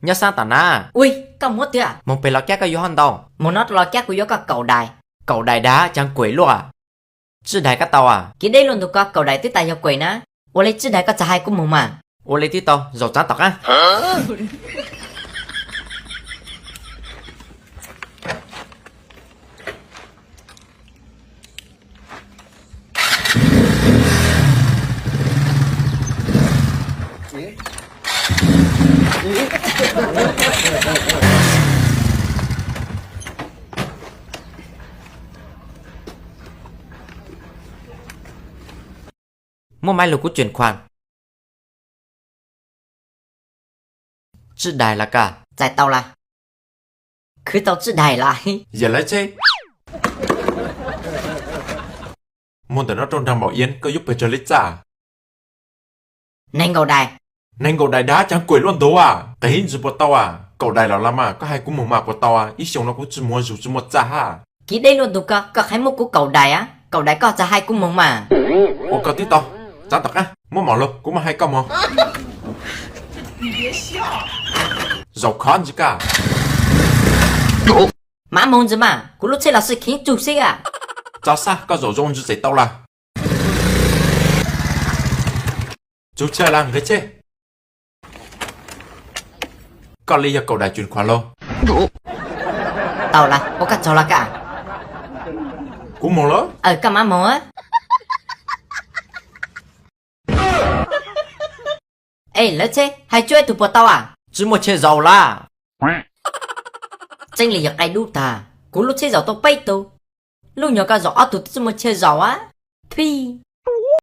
Nyob sab tom na. Ui, koj muab tiag. Moog pem Los Kab koj yuav hov ntau. Moog no rau Los Kab kuv yuav koj kaum dais. Kaum dais dag caag kuem luaj. Tswj dais koj tau a? Kiv deb luaj ntug ko, kaum dais twb tas yog kuem na. Ua li tswj dais koj txhad hais kuv moog mas. Ua li twb tau, zaum tsav tom qab. Muaj maiv lug kuv tsuam khuam. Tswj dais los koj? Txais tau las. Khwv tau tswj dais los? Yog lawv tsheb. Muag ntawm no rau nraag Npaum Iab, koj yuav pawg tsawg li txaj? Neeg nkaum dais. Neeg nkaum dais dag caag kuem luaj ntug a? Qee hib ntsis puas tau a? Kaum dais los los mas, koj hais kuv moog mas puas tau a? Ib xyoos no kuv tsi muaj zug tsi muaj txaj hab. Kiv deb luaj ntug ko, koj qhia muab kuv kaum dais a? Kaum dais koj txhad hais kuv moog mas. Ua koj twb tau, tsav tom qab, muab mom lug kuv mam hais koj moog. Zaum khov ntsis koj. Mam moog ntsis mas, kuv lub tsheb los sis khiav tsug xwb a. Tso xab, koj zaum zoo ntsis txais tau las. Tsug tsheb las nqe tsheb. Koj li yog kaum dais tsuam khuam lauj? Tau las, ua koj tsaug las koj. Kuv moog lawm. Aws, koj mam moog. Es lawv tsheb hais cuab ib tug puas tau a? Tsi muaj tsheb zaum las. Tseeb li yog qaij dub tag, kuv lub tsheb zaum tau peb tug, lub nyuag koj zaum ob tug twb tsi muaj tsheb zaum a. Phij.